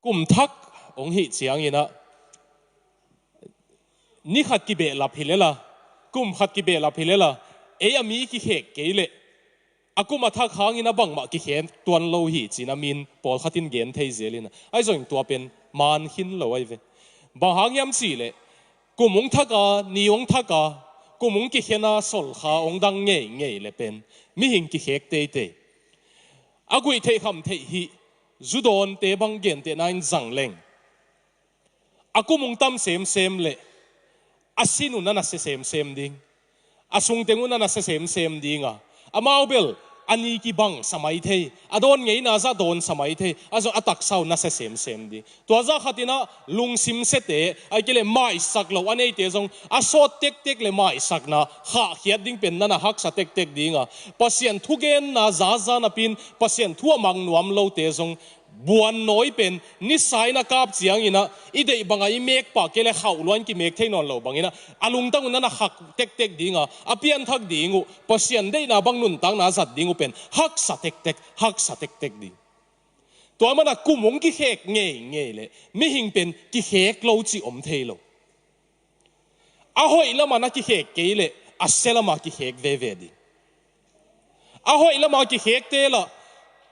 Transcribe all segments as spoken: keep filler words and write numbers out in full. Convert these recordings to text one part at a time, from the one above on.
Kum thak hong hih ciangin ah, ni khat kibehlap hi lel a, kum khat kibehlap hi lel a, ei a mi kikhek kei leh a kum a thak hangin a bangmah kikhek tuan lo hi ci-in a min pawlkhat in gen thei zel in ah, ahi zongin tua pen man khin lo ahi ve. Bang hang hiam cih leh kum hong thak a, ni hong thak a, kum hong kikhen a, solkha hong dang ngeingei leh pen mihing kikhek teitei. A guih theih kham theih hih zu dawnte bang gentehna in zang leng, a kum hong tam semsem leh a sin uh na nasia semsem ding, a sungteng uh na nasia semsem ding a, amau bel a ni kibang sa mai thei, a dawn ngeina zah dawn sa mai thei, ahi zongin a taksa uh nasia semsem ding. Tua zah khat in ah lungsim siate, ahih kei leh maisak loh a neite zong a sawt tektek leh maisakna khahkhiat ding pen na na haksa tektek ding a, Pasian thugenna zaza napi-in Pasian thu a mang nuam lote zong buannawi pen nisa in a kap ciangin ah i deih bangah i mek pah kei leh khauh lua in kimek thei nawn lo bangin ah, a lungtang uh na na khak tektek ding a, a pianthak ding uh, Pasian deihna bang nuntakna a zat ding uh pen haksa tektek, haksa tektek ding. Tua ahih manin ah kum hong kikhek ngeingei leh mihing pen kikhek lo cih om thei lo. A hoih lamah na kikhek kei leh a sia lamah kikhek veve ding. A hoih lamah kikhekte lah,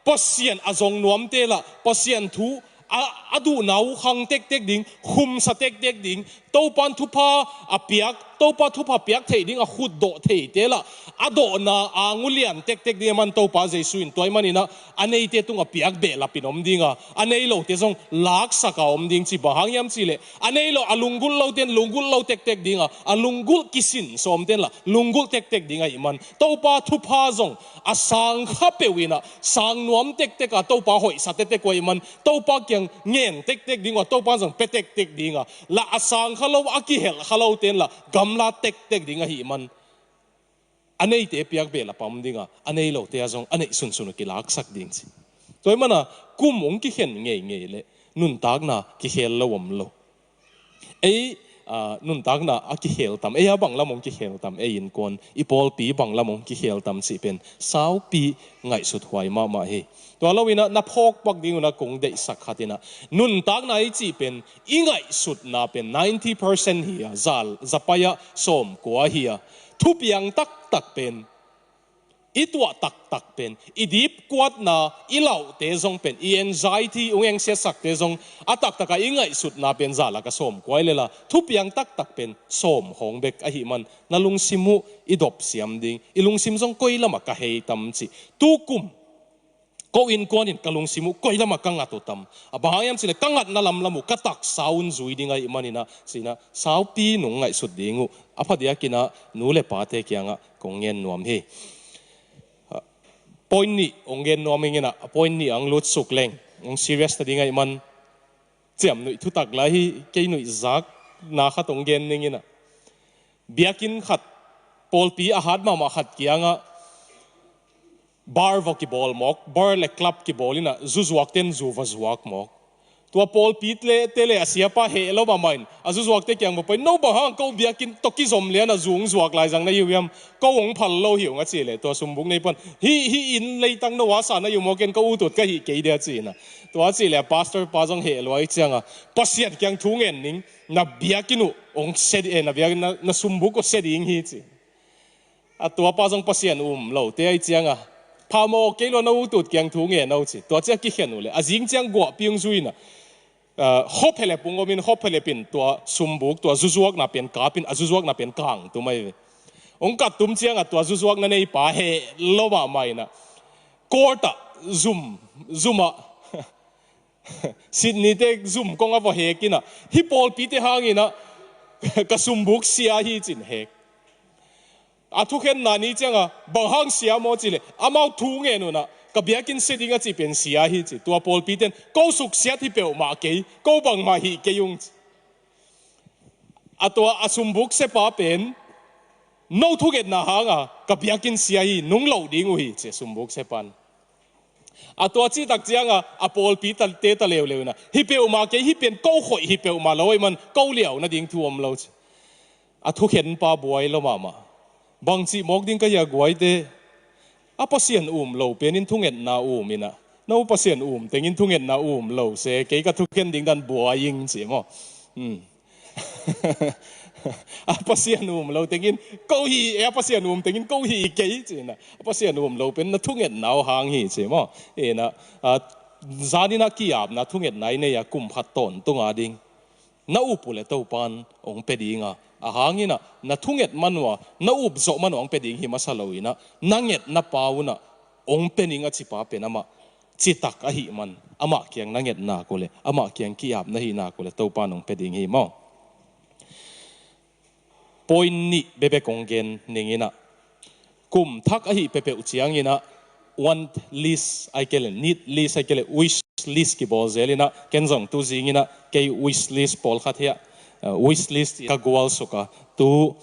Pasian a zong nuamte lah, Pasian thu a, a duhna uh khang tektek ding, khumsa tektek ding, Topa in thupha a piak, Topa thupha piak theih ding a khutdawh theite lah, a dawhna ang uh lian tektek ding ahih manin Topa Jesu in tua ahih manin ah a neite tungah piak behlap in om ding a, a nei lote zong laksak a om ding ci. Bang hang hiam cih leh a nei lo, a lunggulh lote in lunggulh lo tektek ding a, a lunggulh kisin sawmte in lah lunggulh tektek ding ahih manin Topa thupha zong a sang kha peuh in ah sang nuam tektek a, Topa hoihsa tektek uh ahih manin Topa kiang ngen tektek ding uh a, Topa in zong pia tektek ding a, lah a sang kha lo, a kihelh kha lote in lah gamla tektek ding ahih manin a neite piak behlap a om ding a, a nei lote ah zong a neih sunsun uh kilaksak ding ci. Tua ahih manin ah kum hong kikhen ngeingei leh nuntakna kikhel lo om lo. Ei, aa, nuntakna a kikhel tam, ei a bang lam hong kikhel tam, ei innkuan, i pawlpi bang lam hong kikhel tam cih pen saupi ngaihsut huai mahmah hi. Tua lo in ah na phawk pak ding un ah kong deihsak khat in ah, nuntakna i cih pen i ngaihsutna pen ninety percent hi a, za, za pai ah sawmkua hi a, thupiang taktak pen, i tuah taktak pen, i dipkuatna, i lauhte zong pen, i anxiety, hong engsiatsakte zong, a taktak a i ngaihsutna pen za lak ah sawmkua hi lel a, thupiang taktak pen sawm khawng bek ahih manin na lungsim uh i dop siam ding, i lungsim zong koi lam ah ka hei tam cih. Tukum ko innkuan in ka lungsim uh koi lam ah ka ngat uh tam? A bang hang hiam cih leh ka ngatna lamlam uh ka taksa un zui ding ahih manin ah, ci-in ah saupi nong ngaihsut ding uh a phadiak in ah nu le pate kiangah kong ngen nuam hi. Point nih hong ngen nuam ing in ah, point nih hong lutsuk leng hong serious nading ahih manin, ciamnuih thutak lai hi, kei nuihzakna khat hong gen ning in ah. Biakinn khat, pawlpi a hat mahmah khat kiangah bar va kibawl mawk, bar le club kibawl in ah, zuzuakte in zu va zuak mawk. Tua pawlpite le, te le a siapa heh lo mahmah in a zuzuakte kiang va pai in, "No bang hang ko biakinn tawh kizom lian a zu hong zuak lai zang na hi uh hiam? Ko hong phal lo hi ung," a cih leh tua sumbuk neipa'n, "Hih, hih inn leitang no a sa na hi uh maw, ken ka ut ut ka hih kei dia," ci-in ah. Tua a cih leh a pastor pa zong heh lua ahih ciangah, "Pasian kiang thu ngen ning, na biakinn uh hong sia ding, eh, na biakinn, na, na sumbuk uh sia ding hi," ci. A tuapa zong Pasian um lote ahih ciangah, "Phamawh kei lua, na utut kiang thu ngen o," ci. Tua ciang kikhen uh leh a zing ciang guahpi hong zui in ah, ah, khuaphelep hong om in, khuaphelep in tua sumbuk, tua zuzuakna pen kap in, a zuzuakna pen kangtum ahi ve. Hong kattum ciangah tua zuzuakna neipa heh lo mahmah in ah, court ah zum, zum ah, Sydney-te zum kong a va hek in ah, "Hih pawlpite hangin ah ka sumbuk sia hi," ci-in hek. A thukhenna ni ciangah, "Bang hang sia maw?" cih leh, "Amau thu ngen un ah, ka biakinn sia ding a cih pen sia hi," ci. Tua pawlpite'n, "Ko suksiat hi peuhmah kei, ko bangmah hih kei ung," ci. A tua a sumbuk siapa pen, "No thungetna hangah ka biakinn sia hi, nong loh ding uh hi," ci a sumbuk siapa'n. A tua cihtak ciangah a pawlpite ta leuleu in ah, "Hi peuhmah kei, hih pen ko khoih hi peuhmah lo ahih manin ko liau nading thu om lo," ci. A thukhenpa buai lo mahmah. "Bangci mawk ding ka hia, guaite? A Pasian um lo pen in thungetna um in ah, No Pasian um tengin thungetna um lo se, kei ka thukhen ding dan buai ing ci maw. Hmm. A Pasian um lo tengin ko hi e, a Pasian um tengin ko hi kei ci na. A Pasian um lo pen na thungetna uh hang hi ci maw. E na, a, zanin a ki-apna thungetna i nei a kum khat tawntung a ding na up uh le Topan hong pia ding a, a hangin ah na thunget man uh a, na up zawh man uh hong pia ding hi masa lo in ah, na ngetna pa un ah hong pia ning a cipa pen amah citak ahih man, amah kiang na nget nak uh le, amah kiang ki-ap na hih nak uh le Topan hong pia ding hi maw. Point nih bekbek hong gen ning in ah, kum thak ahih peuhpeuh ciangin ah want list ahih kei leh need list ahih kei leh wish list kibawl zel in ah, ken zong tu zing in ah kei wish list pawlkhat hiah, uh, wish list ka gual suk a, tu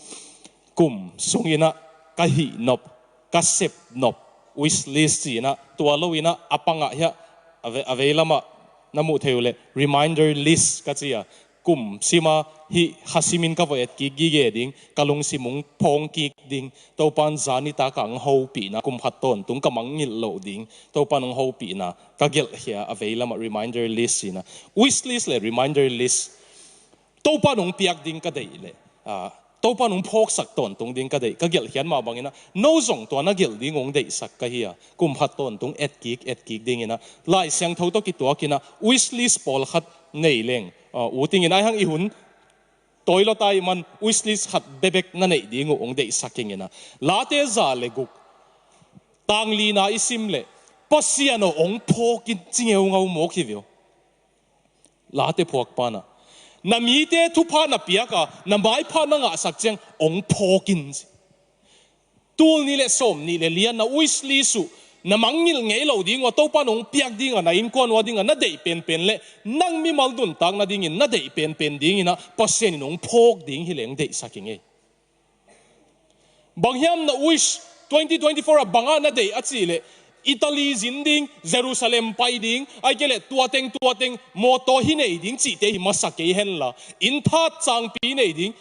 kum sung in ah ka hih nop, ka sep nop wish list ci in ah, tua lo in ah a pangah hiah a vei, a vei lamah na muh thei uh leh reminder list ka ci a, kum sima hih kha simin ka va et kik gige ding, ka lungsim hong phawng kik ding, Topan zan nitak a hong hopihna, kum khat tawntung ka mangngilh loh ding, Topan hong hopihna ka gelhkhia a vei lamah reminder list ci in ah. Wish list le reminder list, Topan hong piak ding ka deih leh, ah, Topan hong phawksak tawntung ding ka deih, ka gelhkhiat mah bangin ah, no zong tua na gelh ding hong deihsak ka hi a, kum khat tawntung et kik, et kik ding in ah, Lai Siangtho tawh kituak in ah, wish list pawlkhat nei leng, ah, u ting in ah, ai hang i hun tawi lawt ahih man wish list khat bekbek na neih ding uh hong deihsak ing in ah. Late za le guk, tang lina i sim leh, Pasian aw hong phawk in ci ngeungau mawk hi ve aw. Late phuakpa in ah, na mite thupha na piak a, na maipha na ngahsak ciang hong phawk in ci. Tul nih le sawm nih le li ah na wish list uh na mangngilh ngei lo ding uh a, Topan hong piak ding a, na innkuan uh a ding a na deih penpen le nang mimal nuntak nadingin na deih penpen ding in ah Pasian in hong phawk ding hi leng deihsak ing ei. Bang hiam na wish twenty twenty-four ah bang a na deih a cih leh, Italy zin ding, Jerusalem pai ding, ahih kei leh tua teng tua teng mawtaw hi nei ding cihte hi masa kei henla, inn that cangpi nei ding,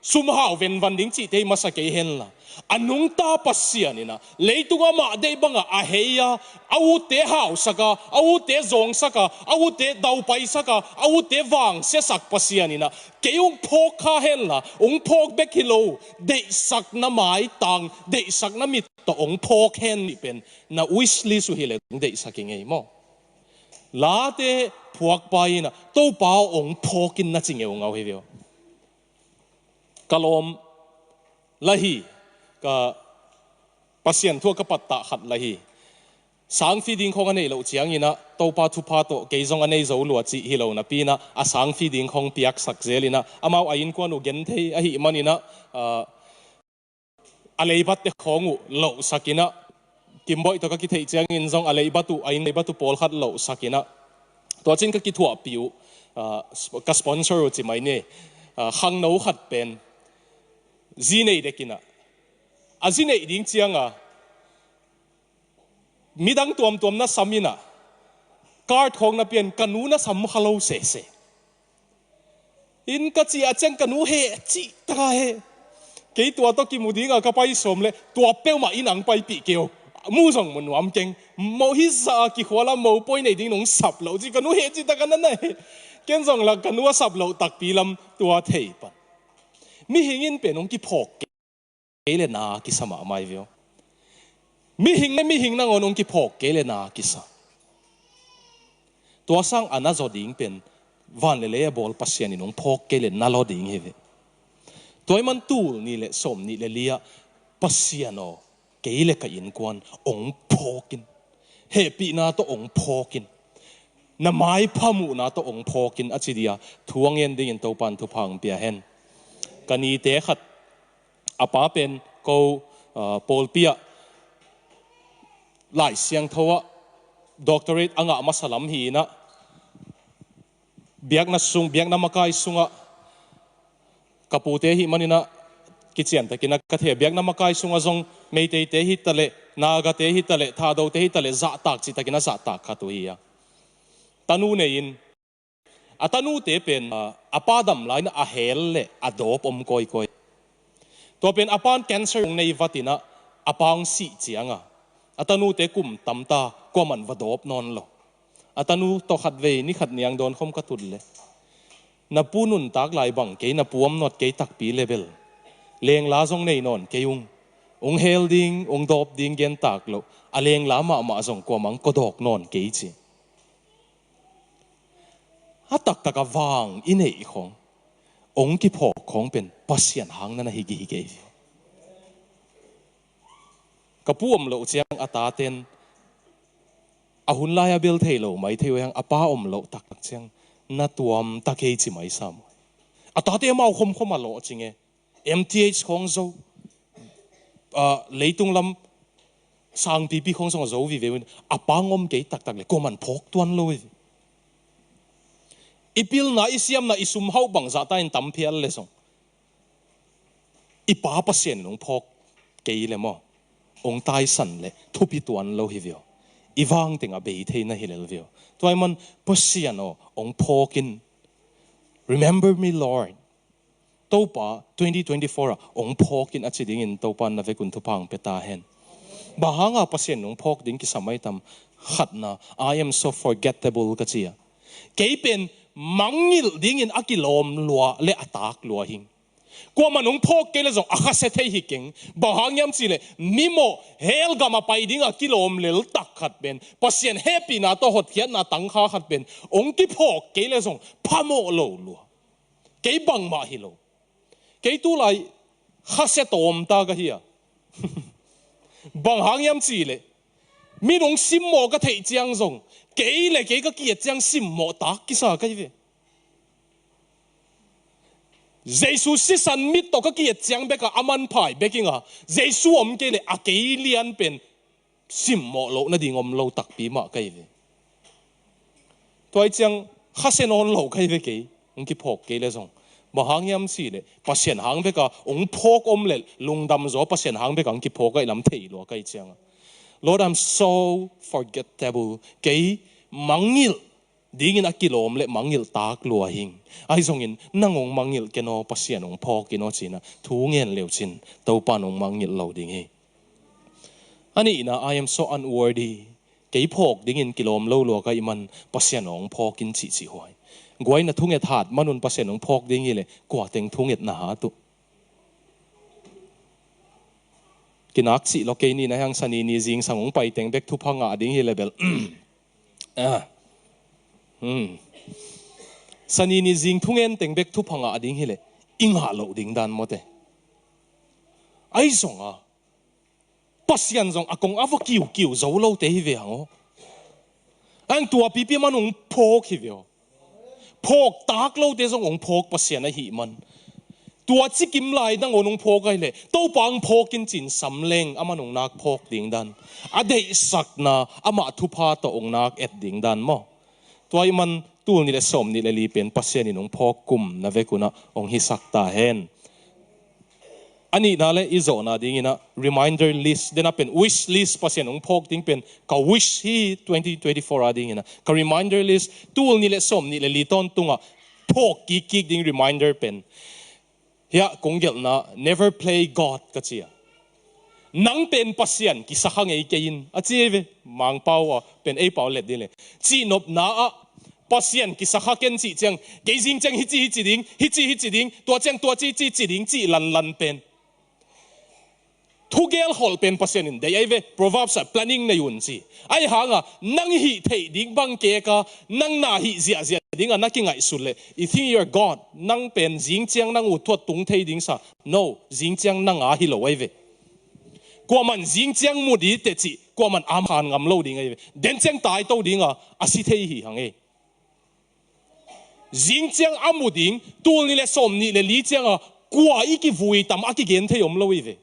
sum hau venvan ding cihte hi masa kei henla, a nungta Pasian in ah, leitung amah deih bangah a hei a, a utte hausak a, a utte zawngsak a, a utte daupaisak a, a utte vangsiasak Pasian in ah, kei hong phawk kha henla, hong phawk bek hi lo, deihsakna maitang, deihsakna mit tawh hong phawk hen nih pen na wish list uh hi leh hong deihsak ing ei maw. Late phuakpa in ah, Topa aw hong phawk in na ci ngeungau hi ve aw. Ka lawm la hi, ka Pasian thu ah ka pattah khat la hi. Sangfi ding khawng a neih loh ciangin ah, Topa thupha tawh kei zong a nei zo lua cih hi lo napi in ah, a sangfi ding khawng piaksak zel in ah, amau a innkuan uh genthei ahih man in ah, ah, a leibatte khawng uh lohsak in ah, Kimboih tawh ka kitheih ciangin zong a leibat uh, a inn leibat uh pawlkhat lohsak in ah, tua cin ka kithuahpih uh, ah, sp-, ka sponsor uh ci mai ni, ah, khangno khat pen zi nei dek in ah, a zi neih ding ciang a, midang tuamtuam na sam in ah, card khawng na pia in, ka nu na sam kha lo sese. In ka cih a ciang ka nu heh cih taka heh. Kei tua tawh kimu ding a ka pai sawm leh tua peuhmah in ang paipih kei aw. Mu zong mu nuam keng. Moh hi zah a kikhual a mopawi nei ding nong sap loh ci, ka nu heh cih taka na na heh. Ken zong lah ka nu a sap loh takpi lam tua thei pan. Mihing in pen hong kiphawk kei kei le na kisa mahmah hi ve aw. Mihing le mihing nangawn hong kiphawk kei le na kisa. Tua sang a na zaw ding pen van le lei a bawl Pasian in hong phawk kei le na law ding hi ve. Tua ahih man tul nih le sawm nih le li ah Pasian aw, kei le ka innkuan hong phawk in. Hehpihna tawh hong phawk in. Na maipha muhna tawh hong phawk in a ci dia thu a ngen dingin Topan thupha hong pia hen. Ka nite khat, a pa pen ko, ah, pawlpi ah Lai Siangtho ah doctorate a ngah masa lam hi in ah, biakna sung, biakna makai sungah ka pute ahih man in ah kiciantakin ah ka thei a, biakna makai sungah zong Meiteite hi ta leh, Nagate hi ta leh, Thadote hi ta leh, zahtak cihtakin a zahtak khat uh hi a. Tanu nei in, a tanute pen, ah, a pa dam lai in ah a hel le a dawp om kawikawi. Tua pen a pa'n cancer hong nei vat in ah, a pa hong sih ciang a, a tanute kum tam ta, kuamah'n va dawp nawn lo. A tanu tawh khatvei ni khat niang dawn khawm ka tut leh, na pu nuntak lai bang kei, na pu om nawt kei takpi leh bel, lengla zong nei nawn kei ung. Ong hel ding, ong dawp ding gen tak loh, a lengla mahmah zong kuamah ong kawdawk nawn kei ci. A taktak a vang i neih khawng, ong kiphawk khawng pen Pasian hang na na hi gige hi. Ka pu om loh ciang a taten a hun lai a bel thei lo mai thei uh hiang, a pa om loh taktak ciang na tuam ta kei ci mai sam. A tate amau khomkhom a lawh cing e. M T H khawng zo, ah, leitung lam sangpipi khawng zong a zo vive uh in, a pa ngom kei taktak leh kuaman phawk tuan lo hi. I pilna, i siamna, i sum hauh bangzah ta in tam phial leh zong, i pa Pasian in ong phawk kei leh maw, ong taisan leh thupi tuan lo hi ve aw. I vang teng a bei thei na hi lel ve aw. Tua ahih man Pasian aw, ong phawk in. Remember me, Lord. Topa, twenty twenty-four ah ong phawk in a ci dingin Topa in na vekun thupha ong pia ta hen. Bang hanga Pasian in ong phawk ding kisam ai tam? Khatna, "I am so forgettable," ka ci a. Kei pen mangngilh dingin a kilawm lua leh a tak lua hing. Kuaman ong phawk kei leh zong a khasia thei hi keng. Bang hang hiam cih leh, mimawh hell gam a pai ding a kilawm lel tak khat pen, Pasian hehpihna tawh hotkhiatna tangkha khat pen ong kiphawk kei leh zong phamawh lo lua. Kei bangmah hi lo. Kei tulai khasia tawm ta ka hi a. Bang hang hiam cih leh, mi nung simmawh ka theih ciang zong, kei leh kei ka ki-et ciang simmawh tak kisa ka hi ve. Jesu sisan mit tawh ka ki-et ciang bek a, a manpha hi bek ing a, Jesu om kei leh a kei lian pen simmawh loh nading om lo takpi mah ka hi ve. Tua ahih ciang khasia nawn lo ka hi ve kei, ong kiphawk kei leh zong. Bang hang hiam cih leh, Pasian hang bek a ong phawk om leh lungdam zaw, Pasian hang bek a ong kiphawk ahih lam thei lua ka hih ciang a. Lord, I'm so forgettable. Kei mangngilh dingin a kilawm leh mangngilh tak lua hing. Ahi zongin nang ong mangngilh ken aw, Pasian ong phawk in aw ci-in a thu ngen leucin Topa in ong mangngilh lo ding hi. A nihna, "I am so unworthy." Kei phawk dingin kilawm lo lua ka hih man Pasian ong phawk in cihcih huai. Guai, na thunget hat man un Pasian ong phawk ding hi leh kua teng thunget na hat uh? Kinak cih lo, kei ni na hiang Sani ni zingsang ong pai teng bek thupha ngah ding hi leh bel. Ah. Hmm. Sani ni zing thungen teng bek thupha ngah ding hi leh i ngah loh ding dan mawte. Ahi zong a, Pasian zong a kong a va kiukiu zo lote hi ve hang aw. Ang tua pipi man ong phawk hi ve aw. Phawk tak lote zong ong phawk Pasian ahih man. Tua cikim lai nangawn ong phawk ahih leh, Topa ong phawk in ci-in sam leng, aman ong nak phawk ding dan. A deihsakna, amah thupha tawh ong nak et ding dan maw. Tua ahih man tul nih leh sawm nih leh li pen Pasian in ong phawk kum na vekun ah ong hisak ta hen. A nihna leh i zawhna dingin ah reminder list, den a pen wish list, Pasian ong phawk ding pen ka wish hi twenty twenty-four a dingin ah. Ka reminder list, tul nih leh sawm nih leh li tawntungah phawk kikkik ding reminder pen, hiah kong gelhna, "Never play God," ka ci a. "Nang pen Pasian kisa kha ngei kei in," a ci ei ve. Mangpau a pen ei pau let ding leh, cihnopna ah Pasian kisa kha ken cih ciang, kei zing ciang hici hici ding, hici hici ding, tua ciang tua ci ci ci ding cih lanlan pen, thugel kholh pen Pasian in deih ei ve. Proverbs ah planning nei un ci. Ahi hanga nang hih theih ding bang keka, nang na hih ziahziah dinga na kingaihsut leh, you think you're God, nang pen zing ciang nang uh thuat tung thei ding sa. No, zing ciang nang a hi lo ei ve. Kuaman zing ciang mu ding teh cih, kuaman amkhan ngam lo ding ei ve. Den ciang taito dinga a si thei hi hang ei. Zing ciang a mu ding, tul nih leh sawm nih leh li cianga kua i kivui tam a kigen thei om lo ei ve.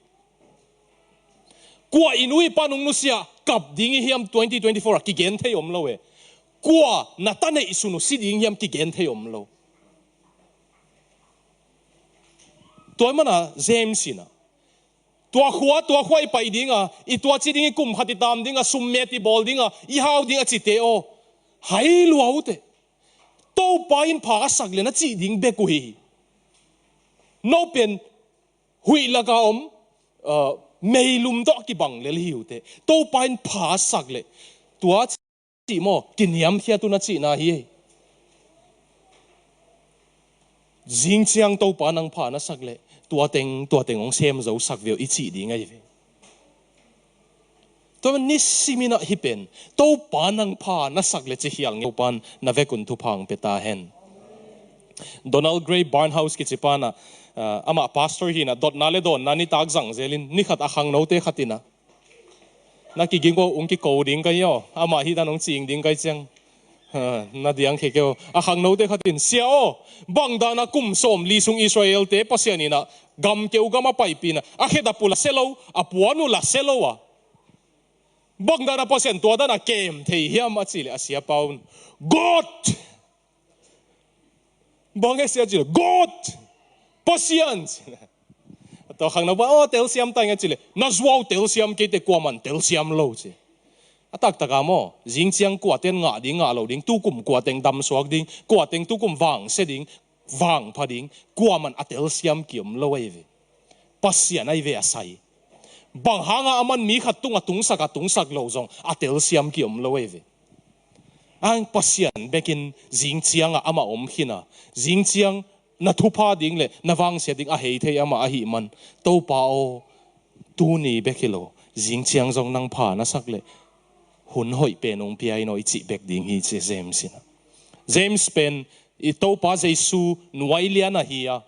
Kua i nu i pa nung nusia kap ding i hiam twenty twenty-four a kigen thei om lo e. Kua na ta neihsun uh si ding hiam kigen thei om lo. Tua ahih mana James in ah, tua khua, tua khua i pai dinga, i tua ci ding, i kum khat i tam dinga, summet i bawl dinga, i hau dinga cite aw, hai lua uh teh. Topa in pha a sak leh na cih ding bek uh hi. No pen huih laka om, uh, meilum tawh kibang lel hi uh teh. Topa in pha a sak leh tua cih maw, kiniamkhiat un a cihna hi. Zingciang Topa nang pha na sak leh tua teng, tua teng hong sem zo sak ve uh i cih ding ahi ve. Tua nisimin ah hih pen Topa nang pha na sak leh ci khial ngei, Topa in na vekun thupha hong pia ta hen. Donald Grey Barnhouse kici pa in ah, ah, amah pastor hi in ah, dotna le dawnna nitak zang zelin, ni khat a khangnote khat in ah, na kiging uh, hong kiko ding ka hi aw, amah hih dan hong cing ding ka hi ciang, ha, na diang khe kei aw. A khangnote khat in, "Sia aw, bang dan a kum sawmli sung Israel-te Pasian in ah gam keu gam a paipih in ah, a khe dap uh la sia lo, a puan uh la sia lo a, bang dan a Pasian tua dan a kem thei hiam?" a cih leh a siapa un, "God!" "Bang e sia?" ci leh, "God, Pasian," ci leh. Tua khangnopa, "Aw, telsiam ta ing e," ci leh, "Na zuau telsiam kei teh kuaman telsiam lo," ci. A taktak a maw, zingciang kuaten ngah ding, ngah lo ding, tukum kuateng damsuak ding, kuateng tukum vangsia ding, vangpha ding, kuaman a telsiam ki-om lo ahi ve. Pasian ahi ve a sai. Bang hangah aman mi khat tungah tungsak a, tungsak lo zong a telsiam ki-om lo ahi ve. Ang Pasian bekin zingciangah amah om khin a, zingciang na thupha ding le na vangsia ding a hei thei amah ahih man, Topa aw, tuni bek hi lo, zingciang zong nang pha na sak leh hun hoih pen hong pia in aw, i cih bek ding hi, ci James in ah. James pen i Topa Jesu nuai lian ahi a,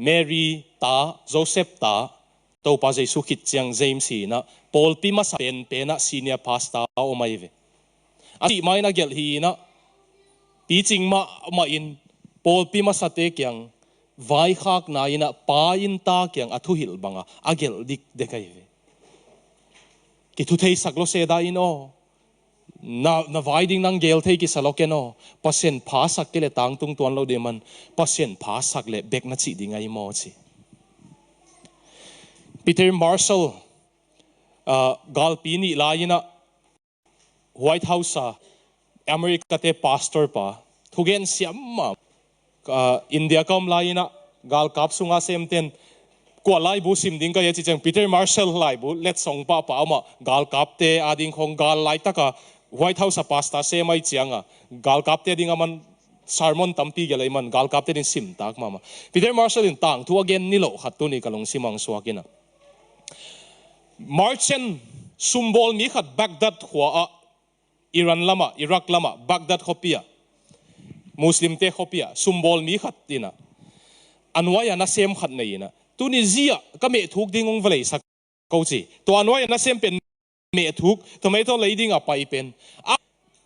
Mary ta, Joseph ta, Topa Jesu khit ciang James hi in ah, pawlpi masa penpen ah senior pastor a om ahi ve. A cih ma in a gelh hi in ah, picing mahmah in pawlpi masate kiang vaikhakna in ah, pa in ta kiang a thuhilh bangah a gelh dikdek ahi ve. Kithutheisak lo se dah in aw, na, na vai ding nang gel thei kisa lo ken aw. Pasian pha sak kei leh tangtung tuan lo ding man, Pasian pha sak leh bek na cih ding ahi maw, ci. Peter Marshall, ah, galpi nih lai in ah White House a America-te pastor pa, thugen siam mah. Ah, India ka om lai in ah galkap sunga semten, kua laibu sim ding ka hi a ci ciang, Peter Marshall laibu letsong pahpah amah, galkapte ading khong gal laitak a White House a pastor sem ahih ciang a, galkapte ading a man sermon tampi gelh ahih man, galkapte ading simtak mahmah. Peter Marshall in tangthu a gen niloh khat tuni ka lungsim ah hong suak in ah, merchant, sumbawl mi khat Baghdad khua ah, Iran lamah, Iraq lamah, Baghdad khuapi ah, Muslimte khuapi ah, sumbawl mi khat in ah, a nuai ah nasem khat nei in ah, tuni zi ah ka mehthuk ding hong va leisak ko, ci. Tua a nuai ah nasem pen mehthuk, tomato lei ding a pai pen, a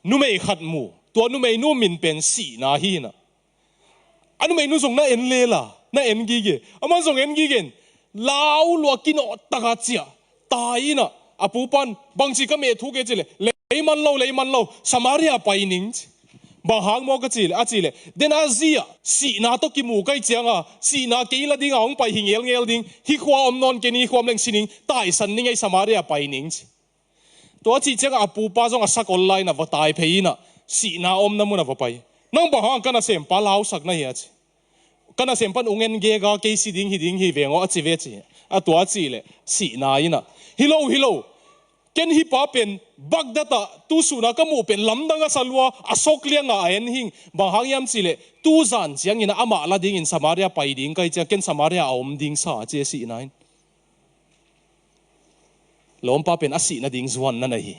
numei khat mu, tua numeinu min pen Sihna hi in ah, a numeinu zong na en lela, na en gige. Amah zong en gige in, lau lua kinawh taka ciah, tai in ah, a pupa'n, "Bangci ka mehthuk e?" ci leh, "Lei man lo, lei man lo, Samaria pai ning," ci. "Bang hang maw?" ka ci leh, a ci leh, "Den a zi ah Sihna tawh kimu ka hih ciang a, Sihna kei la ding a hong pai hi ngelngel ding, hih khua om nawn kei ning, hih khua om leng si ning, taisan ning ei, Samaria pai ning," ci. Tua a cih ciangah a pupa zong a sak online ah va tai phei in ah, Sihna omna mun ah va pai. "Nang bang hang ka nasempa lausak na hia?" ci. "Ka nasempa in ung en gega, kei si ding hi ding hi veng aw," a ci ve, ci. A tua a cih leh Sihna in ah, "Hi lo, hi lo. Ken hih pa pen Baghdad ah tu sun a ka muh pen lamdang a sa lua, a sawk liang a a en hing. Bang hang hiam cih leh tu zan ciangin ah amah la dingin Samaria pai ding ka hih ciang, ken Samaria a om ding sa," a ci, Sihna in. Lawmpa pen a sih nading zuan na nei hi.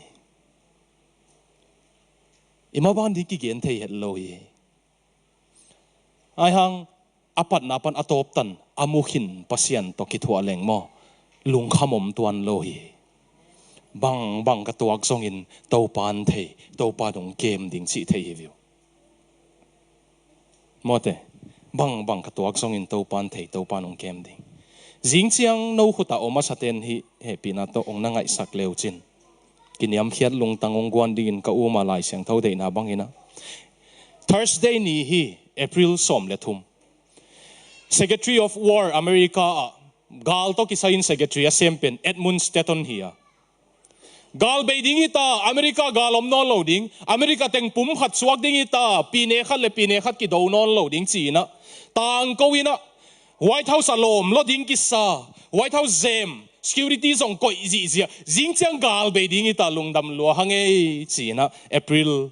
I maban ding kigen thei het lo hi. Ahi hang a patna pan a tawptan a mu khin Pasian tawh kithuah leng maw, lungkham om tuan lo hi. Bang bang ka tuak zongin Topa'n thei, Topa'n hong kem ding cih thei hi viu. Mawte, bang bang ka tuak zongin Topa'n thei, Topa'n hong kem ding. Zingciang no khut ah om a saten hih hehpihna tawh hong na ngaihsak le uh cin, kiniamkhiat lungtang hong guan dingin ka um a, Lai Siangtho deihna bangin ah, Thursday ni hi, April sawm le thum, Secretary of War America ah gal tawh kisai in secretary a sem pen Edmund Stanton hi a, gal bei ding hi ta, America gal om nawn lo ding, America teng pum khat suak ding hi ta, pine khat le pine khat kido nawn lo ding ci-in ah, tangko in ah, White House a lawm lo ding kisa, White House zem, Security zong koih zihziah. Zingciang gal bei ding hi ta, lungdam lua hang ei, ci-in ah April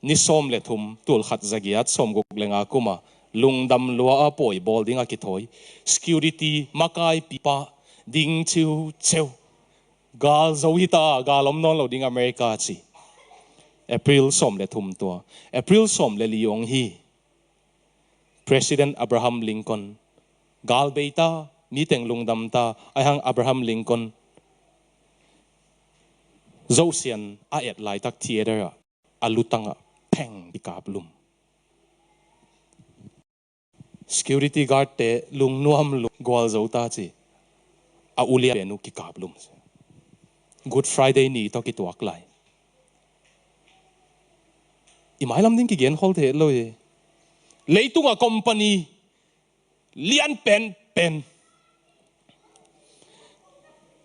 ni sawm le thum, tul khat zagiat sawmguk le nga kum ah lungdam lua a pawi bawl ding a kithawi. Security makaipipa ding ciuciu. Gal zo hi ta, gal om nawn lo ding America, ci. April sawm le thum tua. April sawm le li ong hi. President Abraham Lincoln. Gal bei ta, mi teng lungdam ta, ahih hang Abraham Lincoln Zosian a et laitak theater ah a lutang ah pheng kikaplum. Security guard te lungnuam lua, gualzo ta ci. A ulian pen uh kikaplum. Good Friday ni tawh kituak lai. I mailam ding kigen khol thei lo hi. Leitung ah company lian penpen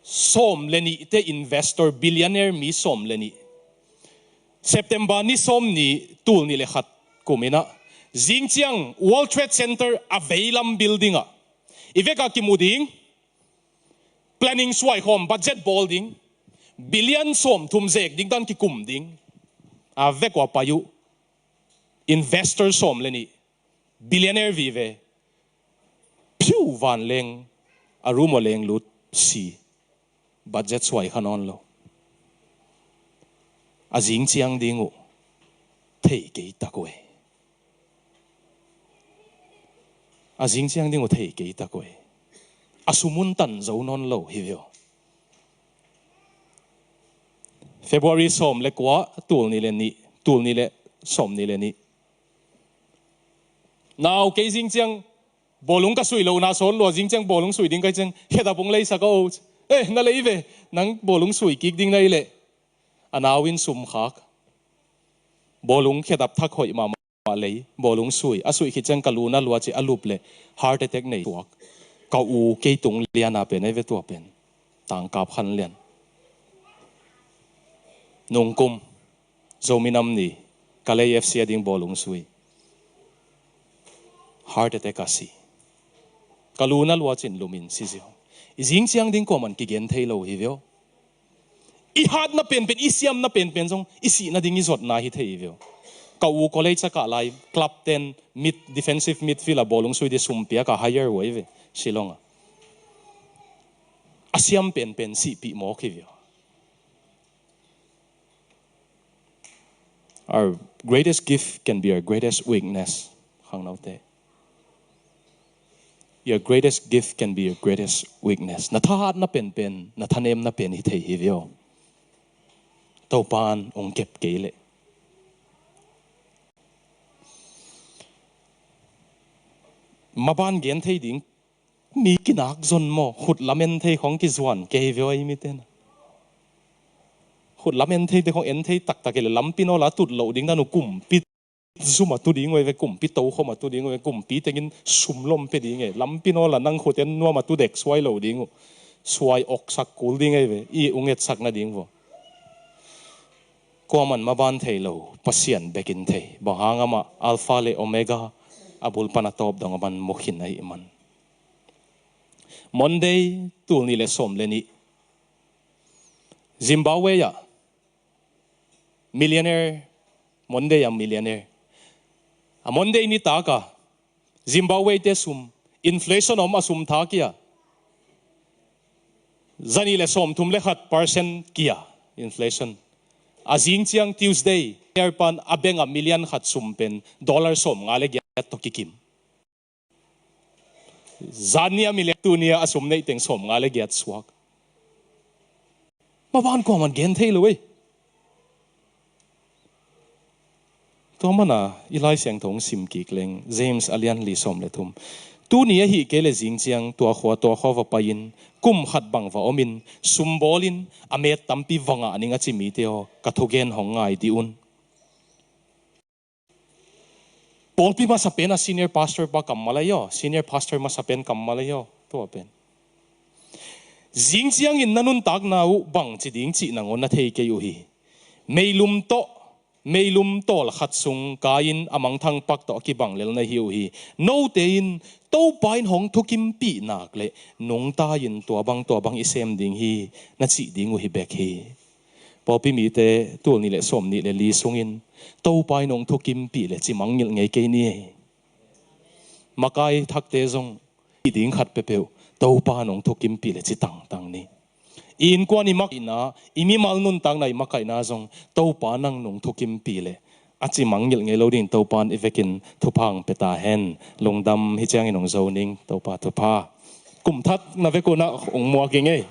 sawm le nih te, investor, billionaire mi sawm le nih. September ni sawm ni, tul nih le khat kum in ah, zingciang World Trade Center a veilam building ah i vek a kimu ding, planning suaikhawm, budget bawl ding, billion sawm thum zek ding dan kikum ding. A vek uh a pai uh investor sawm le nih, billionaire vive, phiu vanleng, a room ah leng lut si. Budget suai kha nawn lo. A zingciang ding uh thei kei tak uh e. A zingciang ding uh thei kei tak uh e. A sum un tan zo nawn lo hi ve aw. February sawm le kua, tul nih le nih, tul nih le sawm nih le nih. Nau, kei zingciang bawlung ka suih lohna sawn lua, zingciang bawlung suih ding ka hih ciang khedap ung leisak aw. Eh, na lei ve, nang bawlung suih kik ding na hih leh. A nau in sum khak. Bawlung khedap thak hoih mahmah lei, bawlung suih. A suih khit ciang ka lu na lua ci, a lup leh heart attack nei suak. Ka u kei tung lian a pen, ei ve tua pen. Tangkap khan lian. Nungkum Zomi Nam Ni, Kalay F C a ding bawlung sui. Heart attack a si. Ka lu na lua cin lumin si ziau. I zingciang ding kuaman kigen thei lo hi ve aw. I hatna penpen, i siamna penpen zong i sihna ding i zotna hi thei hi ve aw. Ka u college a kah lai, club ten, mid, defensive midfield a bawlung sui ding sum piak a hire uh hi ve, Shillong ah. A siam penpen sihpih mawk hi ve aw. Our greatest gift can be our greatest weakness. Khangnote. Your greatest gift can be your greatest weakness. Na thahatna penpen na thanemna pen hi thei hi ve aw. Topan ong kep kei leh. Maban gen thei ding. Mi kinak zon maw, khut lam en thei khong kizuan kei ve aw, ei miten. Khut lam en thei te khong en thei taktak e leh, lampi nawl a tut loh ding dan uh, kumpi zum a tu ding uh ei ve, kumpi tokhom a tu ding uh ei ve, kumpi tengin sum lom pia ding e. Lampi nawl a nang khut en nuam a tu dek suai lo ding uh. Suai oksak kul ding ei ve, i ung etsak nading vaw. Kuaman maban thei lo, Pasian bekin thei. Bang hang amah Alpha le Omega, a bul pan a tawp dong a man mukhin ahih man. Monday, tul nih le sawm le nih. Zimbabwe ah millionaire, Monday ah millionaire. A Monday nitak a Zimbabwe te sum, inflation om a sum thak hi a. Zanih le sawmthum le khat percent kia inflation. A zingciang Tuesday, airpan a bank a million khat sum pen dollar sawmnga le giat tawh kikim. Zan ni a million, tu ni a sum neih teng sawmnga le giat suak. Maban kuaman gen thei lo ei. Tua mana i Lai Siangtho sim kik leng, James a lian li sawm le thum. Tuni ahi kei le zingciang tua khua tua khua va pai-in kum khat bang va omin sum bawlin a met tampi va ngah ning a ci mite aw, ka thugen hong ngai dih un. Pawlpi masa pen a senior pastor pa kammal ahi aw, senior pastor masa pen kammal ahi aw, tua pen. Zingciangin na nuntakna uh bangci ding cih nangawn na thei kei uh hi. Meilum tawh Meilum tawl khat sung kai-in a mangthang pak tawh a kibang lel na hi uh hi. Note in Topa in hong thukimpih nak le nungta-in tua bang tua bang i sem ding hi, na cih ding uh hi bek hi. Pawlpi mite tul nih le sawm nih le li sungin Topa in hong thukimpih le ci mangngilh ngei kei ni. Makai thakte zong i ding khat peuhpeuh Topa in hong thukimpih le ci tangtang ni. I innkuan i makaihna, i mimal nuntakna i makaihna zong Topa nang nung thukimpih le a ci mangngilh ngei lo dingin Topa in i vekin thupha hong pia ta hen. Lungdam. Hi ciangin hong zo ning. Topa thupha. Kum that na vek un ah hong muak ing ei.